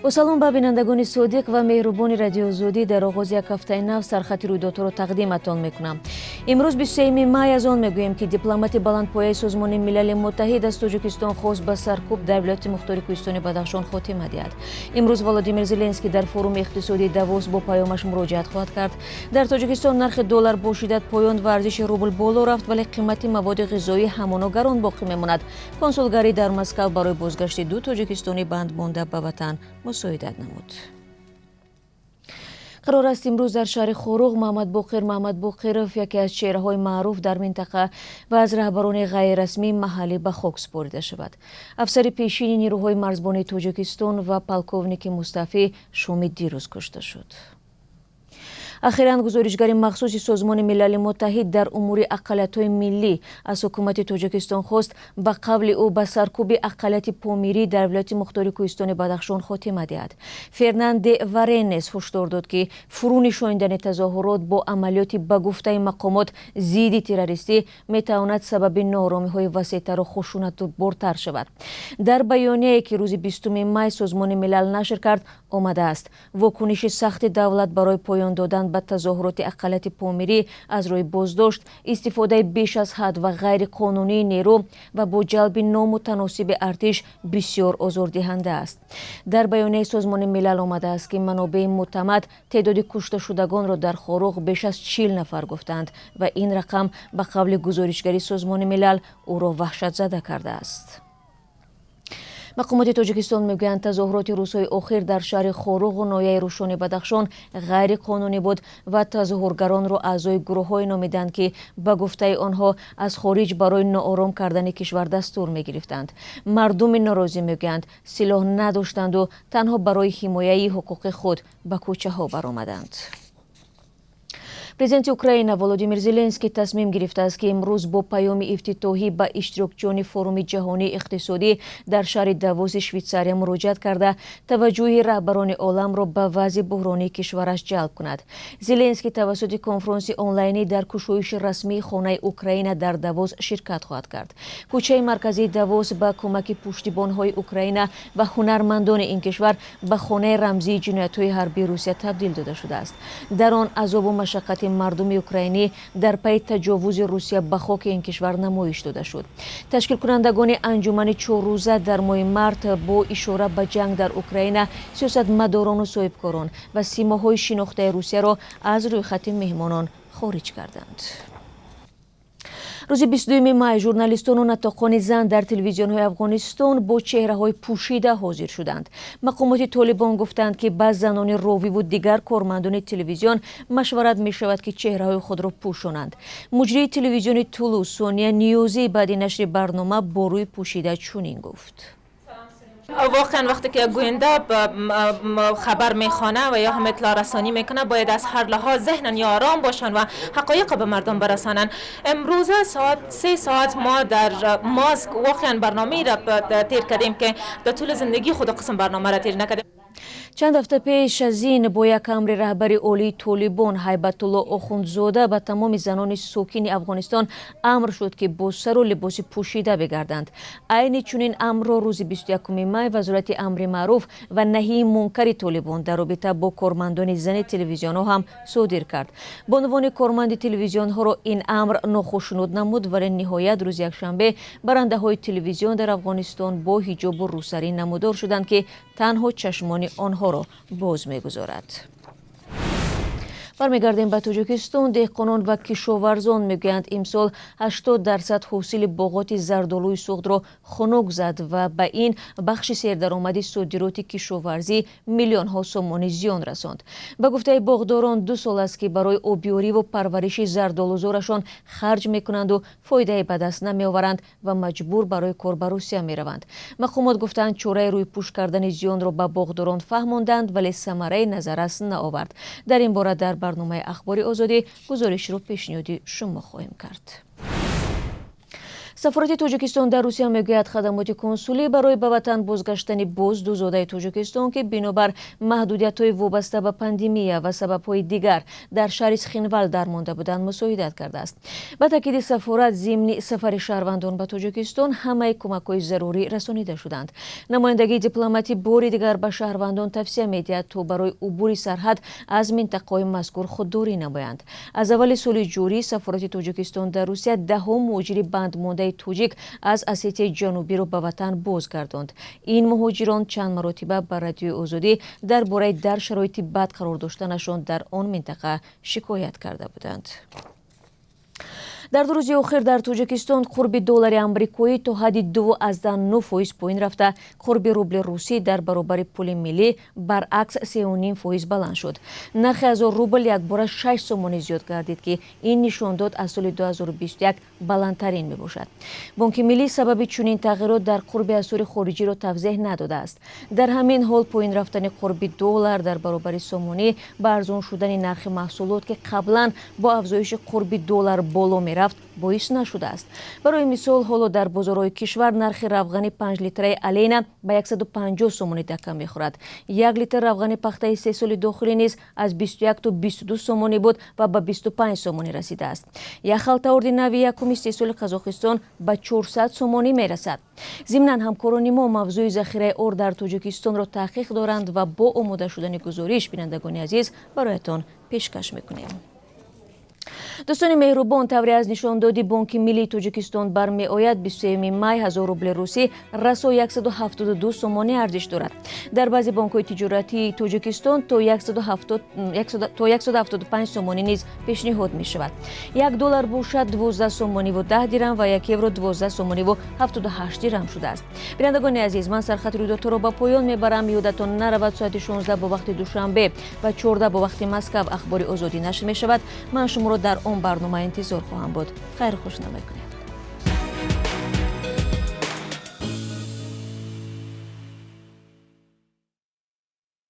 Бо салом ба бинандагони содиқ ва меҳрубони Радиои Озодӣ. Дар оғози як ҳафтаи нав сархати рӯйдодҳоро тақдиматон мекунам. Имрӯз, 23 май, аз он мегӯем, ки дипломати баландпояи Созмони Милали Муттаҳид аз Тоҷикистон хост, ба саркӯб дар Вилояти Мухтори Кӯҳистони Бадахшон хотима диҳад. Имрӯз Володимир Зеленский дар форуми иқтисодии Давос бо паёмаш муроҷиат хоҳад кард. Дар Тоҷикистон нархи доллар бо шиддат поён ва арзиши рубл боло рафт, вале қимати маводи ғизоӣ ҳамоно гарон боқӣ мемонад. Консулгарӣ дар Москав барои бозгашти ду тоҷикистони банд монда ба ватан мусоидат намуд. Қарор аст, имрӯз дар шаҳри Хоруғ Маҳмадбоқир Маҳмадбоқиров, яке аз чеҳраҳои маъруф дар минтақа ва аз раҳбарони ғайрирасмии маҳаллӣ, ба хок супорида шавад. Афсари пешини нирӯҳои марзбонии Тоҷикистон ва полковники мустаъфӣ шоми дирӯз кушта шуд. Ахиран гузоришгари махсуси Созмони Милали Муттаҳид дар умури ақаллиятҳои миллӣ аз ҳукумати Тоҷикистон хост, ба қавли ӯ, ба саркӯби ақаллияти помирӣ дар Вилояти Мухтори Кӯҳистони Бадахшон хотима диҳад. Фернан де Варенес ҳушдор дод, ки фурӯ нишондани тазоҳурот бо амалиёти, ба гуфтаи мақомот, зидди террористӣ метавонад сабаби нооромиҳои васеътару хушунатбортар шавад. Дар баёнияе, ки рӯзи 20 май Созмони Милал нашр кард, омадааст: вокуниши сахти давлат барои поён додан ба тазоҳуроти ақаллияти помирӣ аз рӯи боздошт, истифодаи беш аз ҳад ва ғайриқонунии нерӯ ва бо ҷалби номутаносиби артиш бисёр озордиҳанда аст. Дар баёнияи Созмони Милал омадааст, ки манобеи мӯътамад теъдоди кушташудагонро дар Хоруғ беш аз 40 нафар гуфтаанд ва ин рақам, ба қавли гузоришгари Созмони Милал, ӯро ваҳшатзада кардааст. Мақомоти Тоҷикистон мегӯянд, тазоҳуроти рӯзҳои охир дар шаҳри Хоруғу ноҳияи Рӯшони Бадахшон ғайриқонунӣ буд ва тазоҳургаронро аъзои гурӯҳҳое номиданд, ки ба гуфтаи онҳо аз хориҷ барои ноором кардани кишвар дастур мегирифтанд. Мардуми норозӣ мегӯянд, силоҳ надоштанду танҳо барои ҳимояи ҳуқуқи худ ба кӯчаҳо баромаданд. Президенти Украина Володимир Зеленский тасмим гирифтааст, ки имрӯз бо паёми ифтитоҳӣ ба иштирокчиёни форуми ҷаҳонии иқтисодӣ дар шаҳри Давоси Швейтсария муроҷиат карда, таваҷҷӯҳи раҳбарони оламро ба вазъи буҳронии кишвараш ҷалб кунад. Зеленский тавассути конфронси онлайнӣ дар кушоиши расмии Хонаи Украина дар Давос ширкат хоҳад кард. Кӯчаи марказии Давос ба кӯмаки пуштибонҳои Украина ва ҳунармандони ин кишвар ба хонаи рамзии ҷиноятҳои ҳарбии Русия табдил дода шудааст. Дар он азобу машаққати мардуми украинӣ дар пайи таҷовузи Русия ба хоки ин кишвар намоиш дода шуд. Ташкилкунандагони анҷумани чоррӯза дар моҳи март бо ишора ба ҷанг дар Украина сиёсатмадорону соҳибкорон ва симоҳои шинохтаи Русияро аз рӯйхати меҳмонон хориҷ карданд. Рӯзи 22 май журналистону натоқони зан дар телевизионҳои Афғонистон бо чеҳраҳои пӯшида ҳозир шуданд. Мақомоти Толибон гуфтанд, ки ба занони ровиву дигар кормандони телевизион машварат мешавад, ки чеҳраҳои худро пӯшонанд. Муҷрии телевизиони Тулу Сония Ниёзӣ баъди нашри барнома бо рӯи пӯшида чунин гуфт: Воқеан, вақте ки як гӯянда хабар мехонه و یا هم اطلاع رسانی میکنه، باید از هر لحاظ ذهنا یا آرام باشن و حقایق به مردم برسانن. امروز ساعت 3 ساعت ما در ماسک واقعا برنامه را تیر کردیم که در طول زندگی خود قسم برنامه را تیر نکردیم. Чанд ҳафта пеш аз ин бо як амри раҳбари олии Толибон Ҳайбатулло Охундзода ба тамоми занони сокини Афғонистон амр шуд, ки бо сару либоси пӯшида бигарданд. Айни чунин амрро рӯзи 21 май Вазорати амри маъруф ва наҳии мункари Толибон дар робита бо кормандони зани телевизионҳо ҳам содир кард. Бонувони корманди телевизионҳоро ин амр нохушнуд намуд, вале ниҳоят рӯзи якшанбе барандаҳои телевизион дар Афғонистон бо ҳиҷобу рӯсарӣ намудор шуданд, ки танҳо чашмони онҳоро боз мегузорад. Бармегардем ба Тоҷикистон. Деҳқонон ва кишоварзон мегӯянд, имсол 80% ҳосили боғоти зардолуи Суғдро хунук зад ва ба ин бахши сердаромади содироти кишоварзӣ миллионҳо сомонӣ зиён расонд. Ба гуфтаи боғдорон, 2 сол аст, ки барои обёриву парвариши зардолузорашон харҷ мекунанду фоидае ба даст намеоваранд ва маҷбур барои кор ба Русия мераванд. Мақомот гуфтаанд, чораи рӯйпӯш кардани зиёнро ба боғдорон фаҳмонданд, вале самараи назаррас наовард. Дар ин бора дар барномаи Ахбори Озодӣ гузоришро пешниҳоди шумо хоҳем кард. Сафорати Тоҷикистон дар Русия мегӯяд, хадамоти консулӣ барои ба ватан бозгаштани боз ду зодаи Тоҷикистон, ки бинобар маҳдудиятҳои вобаста ба пандемия ва сабабҳои дигар дар шаҳри Схинвал дармонда буданд, мусоидат кардааст. Ба таъкиди сафорат, зимни сафари шаҳрвандон ба Тоҷикистон ҳамаи кӯмакҳои зарурӣ расонида шуданд. Намояндагии дипломатӣ бори дигар ба шаҳрвандон тавсия медиҳад, то барои убури сарҳад аз минтақаҳои мазкур худдорӣ намоянд. Аз аввали соли ҷорӣ сафорати Тоҷикистон дар Русия даҳо муҳоҷири бандмондаи тоҷик аз Осетияи Ҷанубиро ба ватан бозгардонд. Ин муҳоҷирон чанд маротиба ба Радиои Озодӣ дар бораи дар шароити бад қарор доштанашон дар он минтақа шикоят карда буданд. Дар 2 рӯзи охир дар Тоҷикистон қурби доллари амрикоӣ то ҳадди 2,9% поин рафта, қурби рубли русӣ дар баробари пули миллӣ баръакс 3,5% баланд шуд. Нархи 1000 рубл якбора 6 сомонӣ зиёд гардид, ки ин нишондод аз соли 2021 баландтарин мебошад. Бонки миллӣ сабаби чунин тағйирот дар қурби асъори хориҷиро тавзеҳ надодааст. Дар ҳамин ҳол поин рафтани қурби доллар дар баробари сомонӣ ба арзон шудани нархи маҳсулот, ки қаблан бо афзоиши қурби доллар боло мерафт, боис нашудааст. Барои мисол, ҳоло дар бозорҳои кишвар нархи равғани 5 литраи Алена ба 150 сомонӣ дакка мехӯрад. 1 литр равғани пахтаи истеҳсоли дохилӣ низ аз 21 то 22 сомонӣ буд ва ба 25 сомонӣ расидааст. Як халта орди нави якум истеҳсоли Қазоқистон ба 400 сомонӣ мерасад. Зимнан, ҳамкорони мо мавзӯи захираи орд дар Тоҷикистонро таҳқиқ доранд ва бо омода шудани гузориш, бинандагони азиз, бароятон пешкаш мекунем. Дӯстони меҳрубон, тавре аз нишондоди Бонки миллии Тоҷикистон бармеояд, 23 май 1000 рубли русӣ расо 172 сомонӣ арзиш дорад. Дар баъзе бонкҳои тиҷоратии Тоҷикистон то 175 сомонӣ низ пешниҳод мешавад. 1 доллар бошад 12 сомониву 10 дирам ва 1 евро 12 сомониву 78 дирам шудааст. Бинандагони азиз, ман сархати рӯйдодҳоро ба поён мебарам. Ёдатон наравад, соати 16 бо вақти Душанбе ва 14 бо вақти Москав Ахбори Озодӣ нашр мешавад. Ман шуморо дар он барнома интизор хоҳам буд. Хайру хуш намекунем.